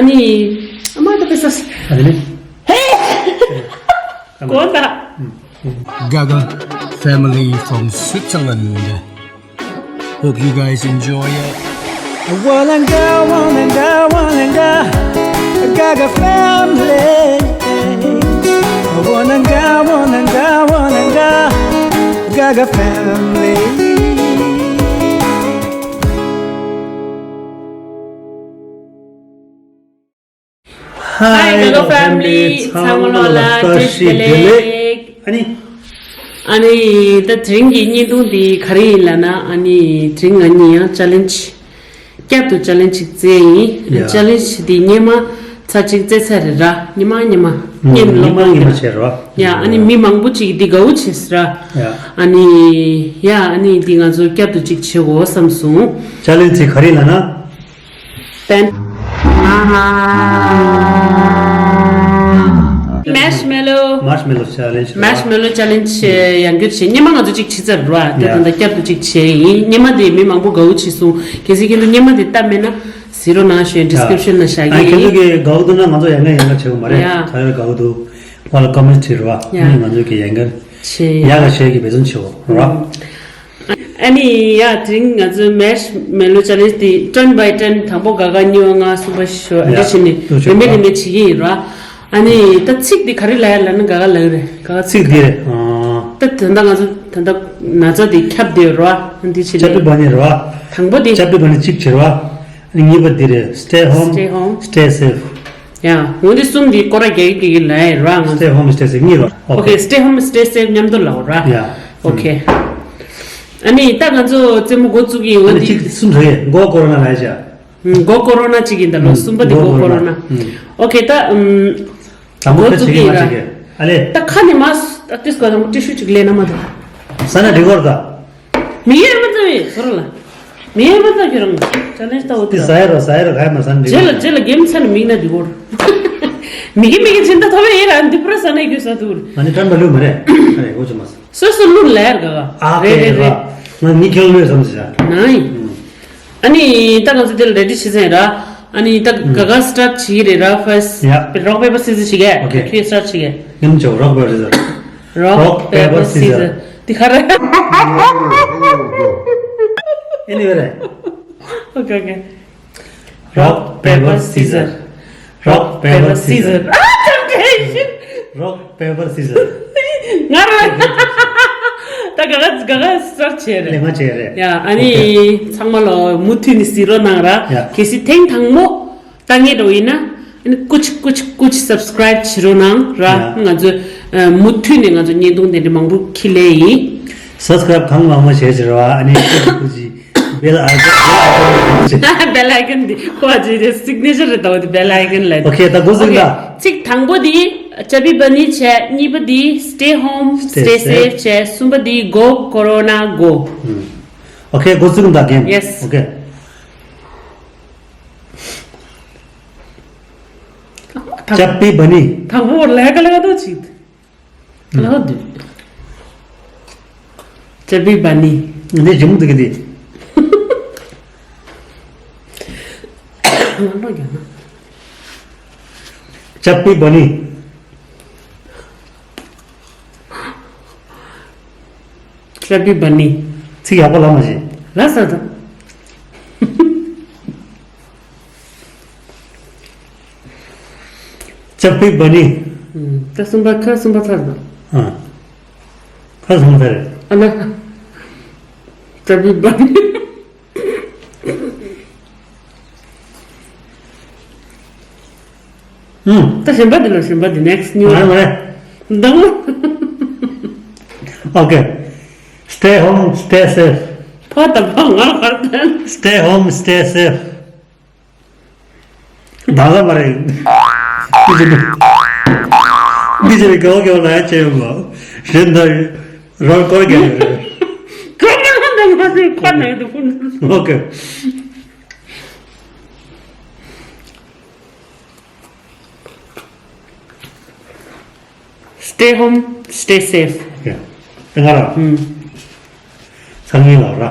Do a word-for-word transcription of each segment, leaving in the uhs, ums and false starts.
ཨ་ནི། ཨ་མ་ད་པེ་ས། ཨ་ནི། ཧེ། གོ་ད། Gaga family from Switzerland. Hope you guys enjoy it. Wananga, wananga, wananga, Gaga family. Wananga, wananga, wananga, Gaga family. Hi, Hello Hello Family. Family. ཚང་མ་ལ་བཀྲ་ཤིས་བདེ་ལེགས། ཨ་ནི། ཨ་ནི་ད་དེ་རིང་གི་བརྙན་ཐུང་འདི་ག་རེ་ཡིན་ལབ་ན། ཨ་ནི་དེ་རིང་ང་གཉིས་ཡང་ཅ་ལེན་ཇི། བསྐྱར་དུ་ཅ་ལེན་ཇི་ཅིག་རྩེ་ཡིན། ཡ། ཅ་ལེན་ཇི་འདི་སྔོན་མ་ཚར་གཅིག་རྩེ་ཚར་རེད་ར། སྔོན་མ་སྔོན་མ། ཨུམ། སྔོན་ལོ་སྔོན་མ་སྔོན་མ་བྱས་ར། ཡ། ཨ་ནི་མི་མང་པོ་ཅིག་འདི་དགའ་བོ་བྱས་ར། ཡ། ཨ་ནི། ཡ། ཨ་ནི་འདི་ང་ཚོ་བསྐྱར་དུ་ཅིག་བྱེད་དགོས་བསམ་སོང་། ཅ་ལེན་ཇི་ག་རེ་ལབ་ན། པན། མེ་ཤི་མེ་ལོ། མེ་ཤི་མེ་ལོ་ཅ་ལེན་ཇི། མེ་ཤི་མེ་ལོ་ཅ་ལེན་ཇི་ཡང་བསྐྱར་བྱས། སྔོན་མ་ང་ཚོ་གཅིག་བྱས་ཚར་ར། ད་ཡ། ད་ལྟ་བསྐྱར་དུ་གཅིག་བྱས་ཡིན། སྔོན་མ་དེ་མི་མང་པོ་དགའ་བོ་བྱས་སོང་། གལ་སྲིད་ཁྱེད་ཚོ་སྔོན་མ་དེ་ལྟ་མེད་ན་གཟིགས་རོགས་གནང་ཞུ། ཡ། ཌི་སི་ཀི་རིབ་ཤན་ན་བཞག་གི་ཡིན། ཨ། ཁྱེད་ཚོ་གིས་དགའ་བོ་འདུག་ན་ང་ཚོ་ཡང་ན་ཡང་ན་བྱེད་དགོས་མ་རེད། ཡ། ག་རེ་དགའ་བོ་འདུག་པ་ལ་ཀོ་མེན་ཊི་བྲིས་ར། ཡ། ཨ་ནི་ང་ཚོ་གིས་ཡང་བསྐྱར་བྱས། ཡ། ལ་བྱས་ཀྱི་འབད་བརྩོན་བྱེད་དགོས་ར། ཨ་ནི་ཡ། དེ་རིང་ང་ཚོའི་མེ་ཤི་མེ་ལོ་ཅ་ལེན་ཇི་དེ་ཊརན་བྷའི་ཊརན། དང་པོ་ག་ག་གཉིས་པ་ང་གསུམ་པ་ཞོ། ཨ་ཡ། འདྲ་བྱས་ནས་ཏུ་ཞོ་རེ་མེ་རེ་མེ་བྱེད་ཀྱི་ཡིན་ར། ཨ་ནི་ད་ཚིག་འདི་ག་རེ་ལབ་ཡ་ལབ་ན། ག་ག་ལབ་རེད། ག་ག་ཚིག་འདི་རེད། ཨ། ད་ད་ལྟ་ང་ཚོ་ད་ལྟ་ན་ཚ་འདི་ཁྱབ་བསྡད་ར། འདི་བྱེད་ཅ་པི་ནས་བ་ནི་ར། དང་པོ་འདི། ཅ་པི་བ་ནི་གཅིག་བྱེད་ར། ཨ་ནི་གཉིས་པ་འདི་རེད། Stay home, Stay home. Stay safe. ཡ། འོ་འདི་གསུམ་འདི་སྐོར་ར་རྒྱག་གི་ལབ་ཡ་ར་ང་ཚོ། Stay home, stay safe. གཉིས་ར། ཨོ་ཁེ། Okay. Stay home, stay safe མཉམ་དུ་ལབ་ར། ཡ། ཨོ་ཁེ། ཨ་ནི་ད་ང་ཚོ་རྩེད་མོ་འགོ་བཙུགས་ཀྱི་ཡོད། ཨ་ནི་འདི་གཅིག་གསུམ་རེད། མགོ་ཀོ་རོ་ན་ལབ་བྱ། ཨུམ། མགོ་ཀོ་རོ་ན་གཅིག་ཡིན་ད་ལོ། ཨུམ། གསུམ་པ་འདི་མགོ་མགོ་ཀོ་རོ་ན། ཀོ་རོ་ན། ཨུམ། ཨོ་ཁེ། ད་ཨུམ། དང་པོ་འགོ་ཁ་བཙུགས་ཅིག་ཀྱི་ཡིན་མ་ར། ཅིག་གི། ཨ་ལེ། ད་ཁ་ནས་མ་ཨ་ཏིས་གོ་དང་པོ་ཏི་ཤུ་ཅིག་ལེན་ན་མ་ད། ས་ན་འགྲིག་གོ་ར་ད། མི་ཡར་མ་འཛུལ་བའི་ཟོར་ལ། མི་ཡར་མ་འཛུལ་ཁྱོད་རང་། ཅ་ལེན་ཇི་ལྟ་བུ་དེ་ཟ་ཡ་རོ་ཟ་ཡ་རོ་ག་ཡ་མ་ཟ་ན་འགྲིག་རྗེས་ལ་གོ། རྗེས་ལ་གེམ་ཚ་ནི་མིག་ན་འགྲིག་གོ། མི་གི་མི་གི་ཅི་འདྲ་ཐོབ་ཡ་ཡིན་ར། འདི་པུ་ར་ཟ་ན་ཡི་གུ་ཟ་ཐུར། ང་ནི་ཀྲན་པ་ལུས་མ་རེད། ཨ་རེ་འོ་ཅི་མ་ཟ། སོ་སོ་ལུར་ལ་ཡར་ག་ག་ཨ་རེད་རེད་རེད། ང་མི་ཁྱེད་ལུས་བསམ་ཟ། ནའི། ཨ་ནི་ད་ང་ཚོ་དེ་ལ་རེ་ཌི་བྱེད་ཟིན་ར། ཨ་ནི་ད་ག་ག་སི་ཊར་ཊི་བྱེད་ཀྱི་རེད་ར། ཕར་སི་ཊི། ཡ། རོག་པེ་པར་སི་ཛར་བྱེད་ཀྱི། ཨོ་ཁེ། ཁྱོད་སི་ཊར་ཊི་བྱེད་ཀྱི། ངེམ་ཅོ་རོག་པེ་པར་སི་ཛར། རོག་པེ་པར་སི་ཛར། འདི་ག་རེ། ཨེ་ནི་ཝེ་རེད། ཨོ་ཁེ་ཨོ་ཁེ། རོག་པེ་པར་སི་ཛར། རོག་པེ་པར་སི་ཛར། ཨ་ཙམ་དྲན་ཤིང་། རོག་པེ་པར་སི་ཛར། ང་ར། ད་ག་ག་ག་ག་སི་ཊར་ཊི་བྱས་རེད། ལས་ང་བྱས་རེད། ཡ། ཨ་ནི་ཨོ་ཁེ། ཚང་མ་ལོ་མུ་མཐུད་ནས་གཟིགས་རོགས་གནང་ར། ཡ། གལ་སྲིད་ཐེངས་དང་པོ་ལྟ་མཁན་འདྲ་བོ་ཡིན་ན། ཨ་ནི་ཀུ་ཅི་ཀུ་ཅི་ཀུ་ཅི་སབ་སི་ཀ་རའིབ་བྱེད་རོགས་གནང་ར། ཡ། ང་ཚོ་ཨ་མུ་མཐུད་ནས་ང་ཚོ་བརྙན་ཐུང་དེ་འདྲ་མང་པོ་འཁྱེར་ལེ་ཡིན། སབ་སི་ཀ་རའིབ་གང་མང་མང་བྱས་ཟེར་བ། ཨ་ནི་ཀུ་ཅི་ཀུ་ཅི། བེལ་ཨའི་ཀོན། བེལ་ཨའི་ཀོན་འདི་ཁོ་ཅི་རེད། སིག་ནེ་ཅར་རེད། ད་འོ་དེ་བེལ་ཨའི་ཀོན་ལ། ཨོ་ཁེ། ད་འགོ་ཚུགས་ད། ཚིག་དང་པོ་འདི་ཅ་པི་བ་ནི་བྱས། གཉིས་པ་འདི་Stay home, Stay stay safe. Safe བྱས། གསུམ་པ་འདི་Go Corona Go. ཨོ་ཁེ། འགོ་ཚུགས་ད་གེམ། Yes. ཨོ་ཁེ། ཅ་པི་བ་ནི། དང་པོ་ལས་ཀ་ལས་ཀ་ཏོ་ཅིག་ལག་འདུས། ཅ་པི་བ་ནི། འདི་ཇི་མོ་འདུག་གི་འདི། ང་ལོ་རྒྱག་ན། ཅ་པི་བ་ནི། ཅ་པི་བ་ནི། ཚིག་ཡག་པོ་ལབ་མ་ཤེས། ལ་ས་དང་། ཅ་པི་བ་ནི། ད་གསུམ་པ་ཁ་གསུམ་པ་ཚར་དང་། ཨ། ཁ་གསུམ་པ་ཚར་རེད། ཨ་ན། ཅ་པི་བ་ནི། ཨུམ། ད་གཞན་པ་འདི་ལ་གཞན་པ་འདི་next new། མ་རེད་མ་རེད། དང་པོ། Okay. Stay home, stay safe. ཕ་ད་ཕ་ང་བར་དན། Stay home, stay safe. ད་ལ་མ་རེད། འདི་ཅི་རེད། འདི་ཅི་རེད། གོ་གོ་ལ་ཡ་ཆེ་ཡོད་མ། གཞན་ད་རོལ་སྐོར་རྒྱག་ཡོད་རེད། ཁོ་མ་ལ་འདི་མ་ཟེར། ཁོ་ན་ཡོད་དུ་ཁོ་ན། Okay. Stay home, stay safe. Okay. ང་ར། ཧུམ། སང་ཉིན་ལ་ར།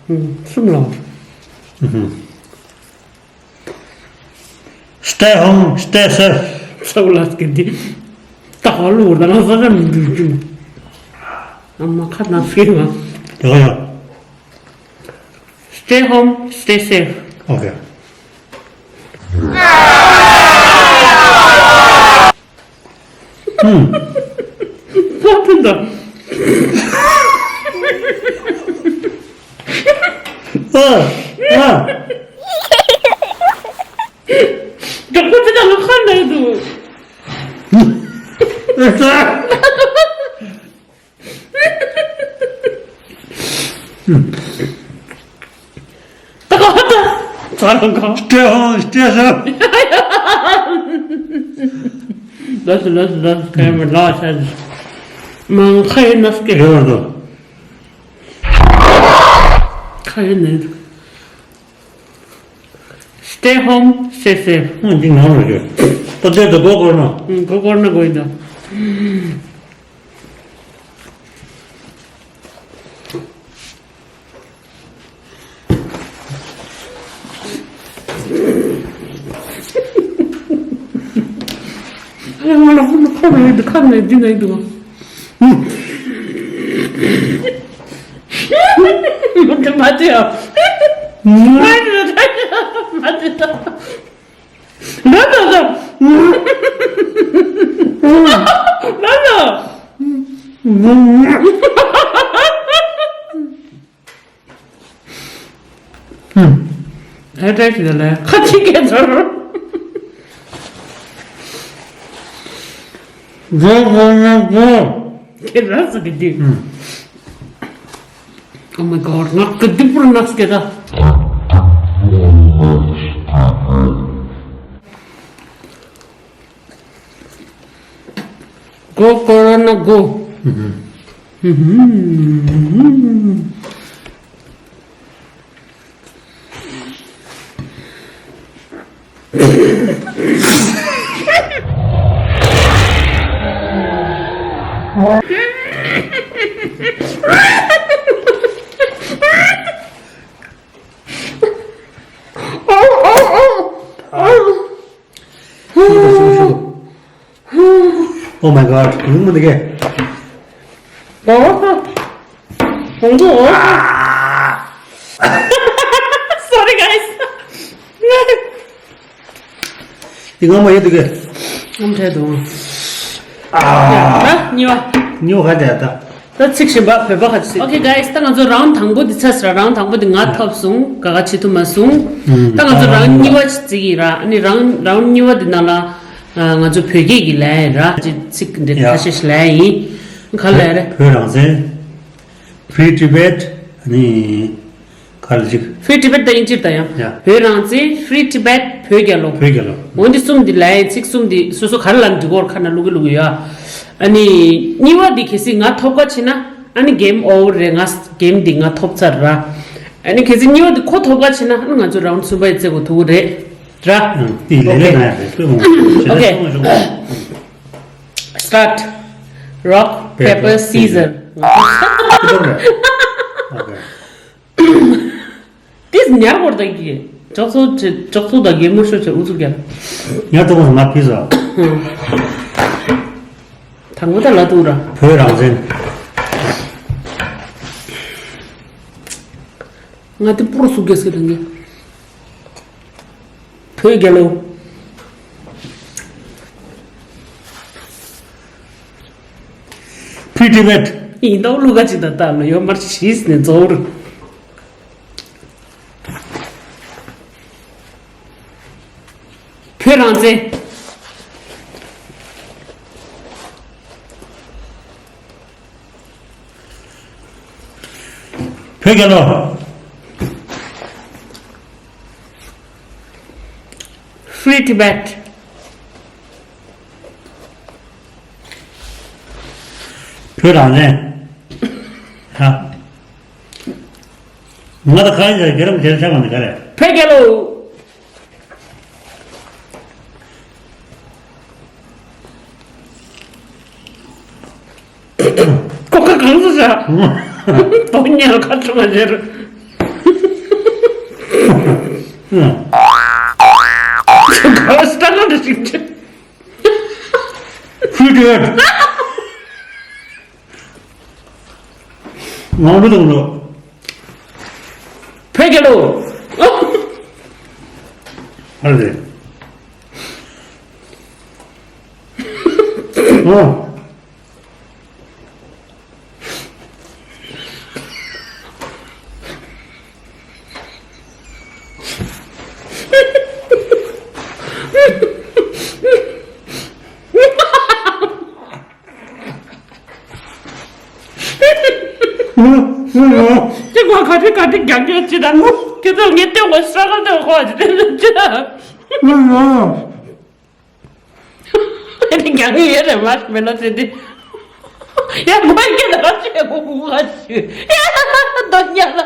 ཧུམ། གསུམ་ལ། ཧུམ། Stay home, stay safe. ཚ་བོ་ལ་སྐད་འདི། ད་ཧ་ལུ་ད་ལ་ས་ས་མི་འདུག་ཅུང་། ཨ་མ་ཁ་ན་ཕི་མ། ཡོ་ཡོ། Stay home, stay safe. Okay. ཧུམ། ཕ་ཕུན་ད། ཨ། ཨ། ད་ཁོ་ཚོ་ད་ང་ཁ་ན་འདུག་ད་ག་ད། ཚ་རང་ག། སྐྱེ་ཧང་སྐྱེ་ཧང་། ལགས་སོ་ལགས་སོ་ལགས་སོ། ཁ་ཡོད་མེད་ལགས་ཤ། མང་ཁ་ཡོད་ན་སྐྱེ། ཡོད་རེད་དོ། ཁ་ཡོད་ནས། Stay home, stay safe. ཨང་འདི་ནང་ལ་ཡོད། ད་ལྟའི་ད་མགོ་སྐོར་ན། ཨང་མགོ་སྐོར་ན་དགོས་ཡིན་ད། ཨ་ང་ལ་ཧོན་ཁོ་ལ་ཡོད་ཁ་ནས་འདི་ནས་འདུག་མ་དེ་མ་དེ་ཡ། མ་དེ་མ་དེ་ད། ལ་ལ་ལ། ལ་ལ། ཧེ་ཏྲེ་ཞིག་ལ་ཁ་ཅིག་སྐད་ཚོར། གོ་གོ་ན་གོ། ཁྱེད་རང་ཚོ་གི་འདི། Oh my god, ང་གི་འདི་པུར་ནག་སྐད་ད། གོ་ཀོ་རོ་ན་གོ། Oh my god, ཡོང་མི་འདུག་གས། ཨོ། ཧོང་གོ། Sorry guys. འདི་ངོ་མ་ཡོད་འདུག་གས། ངོ་མ་འཕྲད་འདུག་ཨ། ད་གཉིས་པ། གཉིས་པ་ག་འདྲ་ད། ད་ཚིག་གཞན་པ་བོད་པ་ཁ་ཅིག Okay guys, ད་ང་ཚོ་round་དང་པོ་འདི་ཚར་སོང་ར། round དང་པོ་འདི་ང་ཐོབ་སོང་། ག་ག་བྱེད་ཐུབ་མ་སོང་། ད་ང་ཚོ་round གཉིས་པ་ཅིག་བརྩི་གི་ཡིན་ར། ཨ་ནི་round round གཉིས་པ་འདི་ནང་ལ་ང་ཚོ་བོད་སྐད་ཀྱི་ལན་ར། ཅིག་ཚིག་འདི་ཡ། ཁ་ཤས་ཤིག་ལན་ཡིན། ག་ལན་རེད། བོད་རང་བཙན། Free Tibet། ཨ་ནི་ག་ལ་ཅིག Free Tibet ད་ཨིན་ཇིར་ད་ཡང་། ཡ། བོད་རང་བཙན། Free Tibet། བོད་རྒྱལ་ལོ། བོད་རྒྱལ་ལོ། འོ་འདི་གསུམ་འདི་ལན་ཡིན། ཚིག་གསུམ་འདི་སོ་སོ་ག་རེ་ལ་འདི་སྐོར་ཁ་ན་བླུག་གི་བླུག་གི་ཡོད། ཨ་ནི་གཉིས་པ་འདི་གལ་སྲིད་ང་ཐོབ་ཁ་ཕྱིན་ན་ཨ་ནི་game over རེད། ང་game འདི་ང་ཐོབ་ཚར་ར། ཨ་ནི་གལ་སྲིད་གཉིས་པ་འདི་ཁོ་ཐོབ་ཁ་ཕྱིན་ན་ཨ་ནི་ང་ཚོ་round གསུམ་པ་ཡི་རྩེ་གོ་ཐུག་རེད་ར། ཨ་དེ་ལས་ལས་ན་ཡ་རེད། དཔེ་མང་པོ་བྱེད་ན་Okay. སོང་བ་བྱུང་། Start. Rock, paper, scissor. Okay. དེས་ཉར་བར་དག་གིས་ཅོག་ཚོ་ཅོག་ཚོ་དག་གིས་མུར་ཤོ་ཆེ་ཨུ་ཚུགས་རྒྱབ། ཉར་ཐུབ་པ་ང་ཕི་ཟ། དང་པོ་ད་ལ་ཐུག་ར། བོད་རང་བཙན། ང་དེ་པུར་སུ་གེ་སེ་དང་གེ། བོད་རྒྱལ་ལོ། Free Tibet། ཡིན་ཏོ་ལུ་ག་ཅིག་ད་ལྟ་ལོ་ཡོད་མར་ཤིས་ནས་རྫོགས་རུ། བོད་རང་བཙན། བོད་རྒྱལ་ལོ། Free Tibet། བོད་རང་བཙན། ཧ། ང་ད་ག་ཡིན་ཟེར་རྒྱལ་རབས་རྒྱལ་ཆགས་པ་འདི་ག་རེད། བོད་རྒྱལ་ལོ། ཁོ་ཁ་གང་ཟེར་བྱ། དོ་ཉལ་ཁ་ཆུ་མ་ཟེར། ག་ལ་སྟ་ན་ ཡོད། ངང་པ་དང་ལོ། ཕེ་གེ་ལོ། ཨ་རེ། ཨོ། ཁྱེད་ཀྱིས་ག་འདྲ་ག་འདྲ་རྒྱག་རྒྱུ་ཅི་དང་། ཁྱེད་ཚོ་ངས་སྟོན་དགོས། སྲ་ཁམ་སྟོན་དགོས་ཅི་དང་ཅི་དང་། ཨེ་ནི་རྒྱག་གི་ཡོད་རེད། མར་མེ་ལོ་ཟེར་དུས། ཡ་མོ་སྐད་ལ་ཁ་ཆུ་ཡ་གོ་གོ་ཁ་ཆུ་ཡ་རྡོ་ཉ་ལ།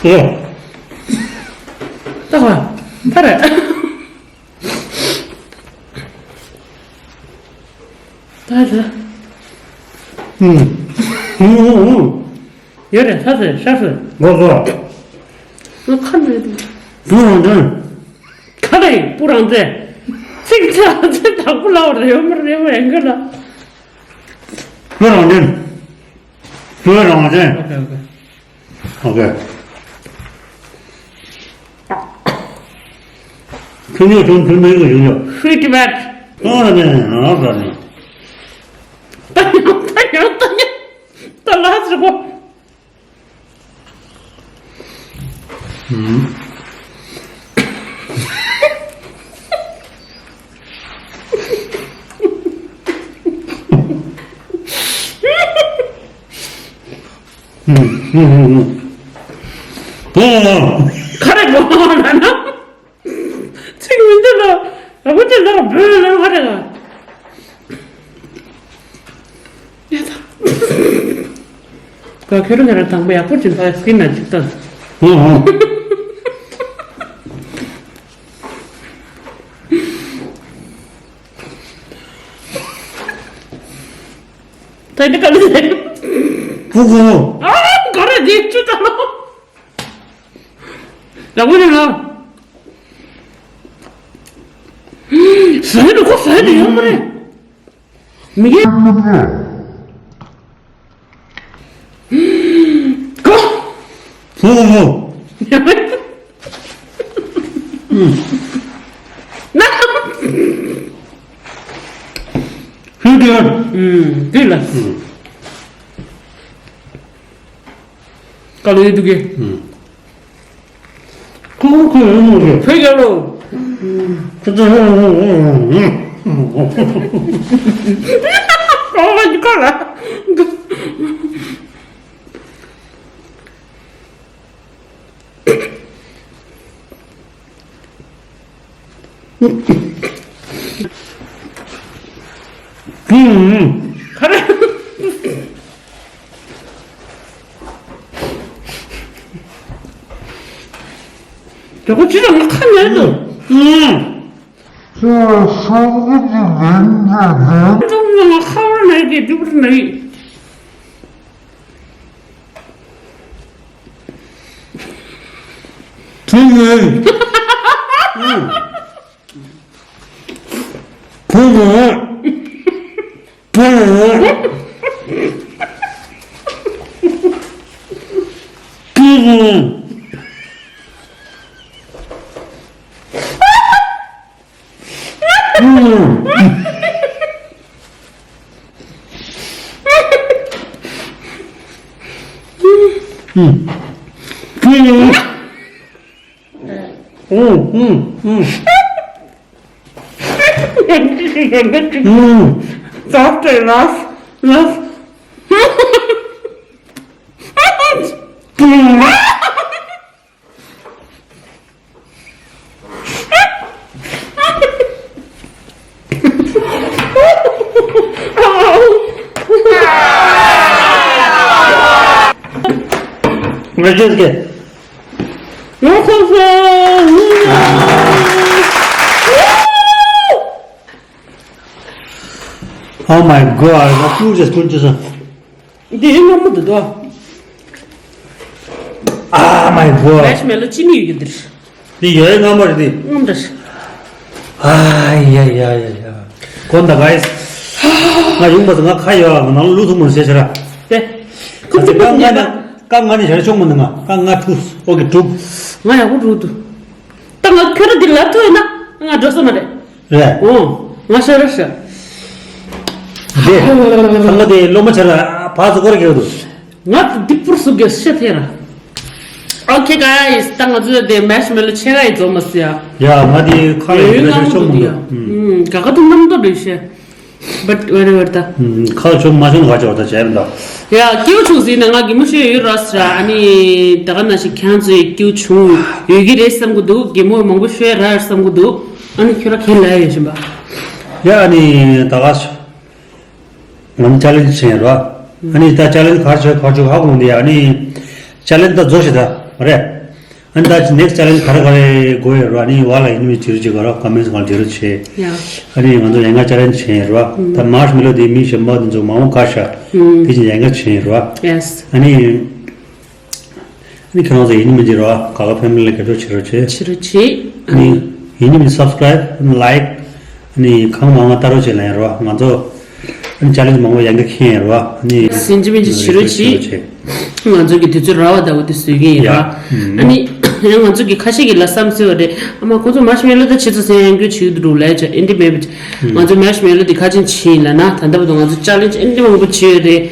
ཡ། ད་བ། ད་རེད། ད་ད། ཨུམ། ཨུམ། ཡོད་རེད། ས་ཟེར་ཤ་ཟེར། ལོ་སོ། ང་ཁ་ནས་དེ། བུ་རང་དོན། ཁ་ལས་བུ་རང་བཙན། ཚིག་ཚིག་ཚིག་དང་པོ་ལ་བར་ཡོད་མ་རེད་མ་ཡིན་གི་ལ། བུ་རང་དོན། བུ་རང་བཙན། ཨོ་ཀེ་ཨོ་ཀེ། ཨོ་ཀེ། ཁྱོད་ཉོ་ཐུང་ཐུང་མིན་གྱི་ཡོད་ཡོད། ཧུའི་ཏི་བད། ཨོ་ནི་ཨོ་ཟ་ནི། ད་ཡོང་ད་ཡོང་ད་ཡོང་ད་ལ་ཟེར་གོ། ཨུམ། ཨུམ། ཨུམ། ཨུམ། ཨུམ། ཨོ། ག་རེ་གོ་ན་ན། ཚིག་མི་འདི་ལ། ར་བུ་ཅན་ལ་བོད་ལ་ཧ་རེ་ལ། ཡ་ད། ག་ཁེ་རུ་ཁེ་ར་དང་པོ་ཡག་པོ་ཅིག་ད་སྐྱིད་ན་ཅིག་ད། ཧུ་ཧུ། ད་འདི་ག་ལ་ཟེར། ཧུ་ཧུ། ཨ་ག་རེ་འདི་ཅི་ད་ལོ། ལ་བུ་ཅན་ལ། ཟ་ཡི་འདུག་ཁོ་ཟ་ཡི་འདུག་ཡོང་མ་རེད། མི་རྒན། ཧོ་ཧོ་ཧོ། ན། ཧུ་དེ། ཨུམ། དེ་ལ། ཨུམ། ཀ་ལོ་ཡོད་འདུག་གི། ཨུམ། ཁོ་ཁོ་ཁོ་ཡོད་མོ་རེད། ཕེ་ག་ལོ། ཁོ་ཁོ་ཁོ་ཁོ་ལ། ཨུམ། ག་རེ། དེ་ཁོ་ཅི་ལ་ང་ཁ་ཉལ་འདུག་ཨུམ། ཁྱོད་སོག་པོ་ཅིག་ཡིན་ན་ནི། ཁ་བར་ན་ཡི་གེ་སྒྲུབ་པར་ན་ཡི། ཐུག་ཡོད། ཐུག་ཡོད། ཐུག་ཡོད། ཐུག་ཡོད། Doctor, laugh, laugh. What is it? Oh my God, what you just put this on? འདི་ཡི་སྔ་མོ་འདི་དོ། Oh my God. མེཤ་མེ་ལོ་ཅི་ནི་ཡོད་འདིར། འདི་ཡོད་སྔ་མོ་རེད་འདི། སྔ་མོ་འདིར། ཨ་ཡ་ཡ་ཡ་ཡ། གོ་འདུག་གས། ང་ཡོང་བ་ང་ཁ་ཡོད་ང་ནང་ལུག་ཐུག་མོ་ཟེར་ཆ་ར། ཏེ། ཁ་ཚིག་ཀ་ང་ནི་ཀ་ང་ནི་ཞར་ཆོག་མོ་འདུག་ང་ཀ་ང་ཐུག་ཨོ་ཀེ་གྲུབ། ང་ཡག་པོ་འགྲོ་འདུག་ད་ང་ཁྱོད་ར་འདི་ལབ་ཐུབ་ཡོད་ན་ང་འགྲོ་ས་མ་རེད། རེད། ཨོ། ང་ཤ་ར་ཤ། དེ། ཁང་པ་དེ་སློབ་མ་ཆ་ར་ཕར་ཚུར་སྐོར་རྒྱག་འདུག་ང་འདི་པུར་སུ་གེ་ཤ་ཐེ་ར། ཨོ་ཁེ་གཱས། ད་ང་ཚོ་དེ་མེ་ཤ་མེ་ལོ་ཆེ་ག་ཡི་རྫོགས་མ་སི་ཡ། ཡ་ང་དེ་ཁ་ལ་ཡོད་ཡོད་ན་ཤ་ཆོག་མི་འདུག་ཡ། ཨུམ། ག་ག་དུ་རྣམ་རྟོག་རེད་ཤ། But whatever ད། ཁ་ཆུང་མ་ཆུང་ག་ཆོག་ད་བྱས་མི་འདུག་ཡ་སྐྱེ་བོ་ཆུང་ཟིན་ན་ང་གི་མི་ཤོད་ཡོད་ར་སི་ར། ཨ་ནི་ད་ག་ན་ཞིག་ཁྱང་ཚོས་སྐྱེ་བོ་ཆུང་ཡོད་ཀྱི་རེད་བསམ་གི་འདུག་གི་མོ་མང་པོ་ཤོད་ར་བསམ་གི་འདུག་ཨ་ནི་ཁྱོད་ར་ཁས་ལ་ཡོད་བཞིན་པ། ཡ་ཨ་ནི་ད་ག་ང་ནི་ཅ་ལེན་ཇི་བྱས་ར། ཨ་ནི་ད་ཅ་ལེན་ཇི་ག་ཆོག་ག་ཆོག་ཧ་གོ་འདི་ཡ་ཨ་ནི་ཅ་ལེན་ཇི་ད་རྫོགས་ཤི་ད་རེད། ཨ་ནི་ད་ནེགསི་ཅ་ལེན་ཇི་ག་རེ་ག་རེ་དགོས་ཡོད་ར། ཨ་ནི་བ་ལ་ཡིན་མི་བྱེད་རུ་བྱེད་ག་ར་ཀོ་མེན་ཊི་སྒང་བྱེད་རུ་བྱེད། ཡ། ཨ་ནི་ང་ཚོ་ཡན་ག་ཅ་ལེན་ཇི་བྱས་ཡིན་ར། ད་མར་ཤ་མེ་ལོ་དེ་མི་གཞན་པ་དེ་ཚོ་མང་པོ་དགའ་ཤག་དེ་བཞིན་ཡན་ག་བྱས་ཡིན་ར། ཡེ་སི། ཨ་ནི་ཨ་ནི་ཁྱེད་རང་ཚོ་ཡིན་མིན་གྱི་ར་ག་ག་ཕེ་མི་ལི་ལ་རྒྱབ་སྐྱོར་བྱེད་རོགས་བྱེད། བྱེད་རོགས་བྱེད། ཨ་ནི་ཡིན་མིན་སབ་སི་ཀ་རའིབ་ལའིཀ་ཨ་ནི་གང་མང་མང་ལྟ་རོགས་བྱེད་ལ་ཡིན་ར། ང་ཚོ་ཨ་ནི་ཅ་ལེན་ཇི་མང་པོ་ཡན་ག་འཁྱེར་ཡིན་ར། ཨ་ནི་ཡིན་གཅིག་མིན་གཅིག་བྱེད་རོགས་བྱེད། ང་ཚོ་གི་དུས་ཚོད་རག་པ་ལྟ་བུ་དེ་བཟོ་གི་ཡིན་ར། ཡ། ཨ་ནི་ཡང་ང་ཚོ་གི་ཁ་ཤས་ཀྱི་ལ་བསམ་ཟེར་བ་རེད། ཨ་མ་ཁོ་ཚོ་མར་ཤ་མེ་ལོ་ད་བྱེད་ཚོ་ཟེར་ཡང་སྐྱོ་བྱེད་ཀྱི་འདུག་ལས་ཅ་ཨིན་དི་མེད་པ། ང་ཚོ་མར་ཤ་མེ་ལོ་དེ་ཁ་ཆེན་བྱེད་ཡིན་ལ་ན་ད་ལྟ་བར་དུ་ང་ཚོ་ཅ་ལེན་ཇི་ཨིན་དི་མང་པོ་བྱེད་ཡོད་རེད།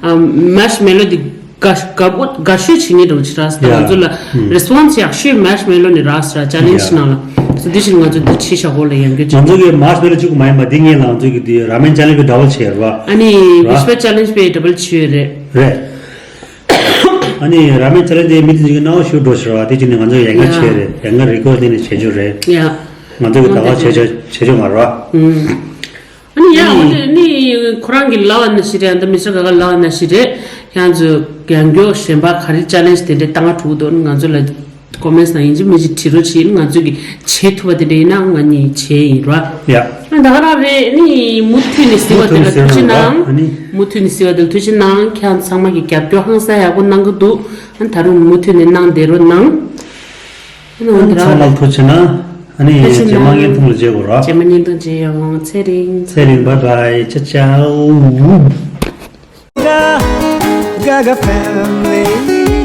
ཨ་མར་ཤ་མེ་ལོ་དེ་དགའ་དགའ་པོ་དགའ་ཤོས་བྱེད་ངེས་འགྲོ་ཆེ་ར་སི་ད་ང་ཚོ་ལ་རེ་སི་པོན་སི་ཡག་ཤོས་མར་ཤ་མེ་ལོ་ནི་ར་སི་ར་ཅ་ལེན་ཇི་ནང་ལ་སོ་དེ་བཞིན་ང་ཚོ་འདི་ཆེ་ཤག་གོ་ལ་ཡང་གི་ང་ཚོ་གི་མར་ཤ་མེ་ལོ་གཅིག་པུ་མ་ཡིན་པ་འདི་ངེད་ལ་ང་ཚོ་གི་འདི་ར་མེན་ཅ་ལེན་ཇི་ཌབ་བལ་བྱས་ར། ཨ་ནི་ཝིཤ་པ་ཅ་ལེན་ཇི་པའི་ཌབ་བལ་བྱས་ཡོད་རེད། རེད། ཨ་ནི་ར་མེན་ཅ་ལེན་ཇི་དེ་མི་དེ་ཚོ་གི་སྣང་བ་ཤུགས་འགྲོ་ཤག་ར། དེ་བཞིན་ནི་ང་ཚོ་ཡང་ག་བྱས་རེད། ཡང་ག་རི་ཀོ་སི་ཊི་ནི་བྱེད་རྒྱུ་རེད། ཡ། ང་ཚོ་གི་ད་ག་བྱེད་ཆོག་བྱེད་ཆོག་མ་ར། ཨ་ནི་ཡང་འོ་དེ་ནི་ཁོ་རང་གི་ལབ་པ་ནང་བཞིན་རེད། ཨ་ད་མི་ཤ་ག་ག་ལབ་པ་ནང་བཞིན་རེད། ཡང་ཚོ་ཡང་སྐྱོ་གཞན་པ་ག་རེ་ཅ་ལེན་ཇི་དེ་འདྲའི་ལྟ་ང་དྲུག་འདུག་ང་ཚོ་ལ་ཀོ་མེན་ཊི་ནང་ཡིན་གཅིག་མིན་གཅིག་བྲིས་རོགས་བྱེད། ང་ཚོ་གི་བྱེད་ཐུབ་པ་དེ་འདྲ་ཡིན་ན་ང་གཉིས་བྱེད་ཡིན་ར། ཡ། ཨ་ད་ག་རང་རེད། ཨ་ནི་མུ་མཐུད་ནས་གཟིགས་པ་དེ་ལ་ཐུགས་རྗེ་གནང་། ཨ་ནི་མུ་མཐུད་ནས་གཟིགས་པ་དེ་ལ་ཐུགས་རྗེ་གནང་། ཁྱེད་ཚང་མ་གི་རྒྱབ་སྐྱོར་ཧང་སང་ཡག་པོ་གནང་གི་འདུག་ཨ་ད་རུང་མུ་མཐུད་ནས་གནང་བསྡད་རོགས་གནང་། ཨ་ནི་འོ་དེ་རང་ཚང་མ་ལ་ཐུགས་རྗེ་གནང་། ཨ་ནི་ཐུགས་རྗེ་རྗེས་མ་ངའི་གནང་། ཐུགས་ལ་མཇལ་དགོས་ར། རྗེས་མ་བརྙན་ཐུང་མཇལ་ཡོང་། ཚེ་རིང་། ཚེ་རིང་། བའི་བའི། ཅའོ་ཅའོ། Gaga family.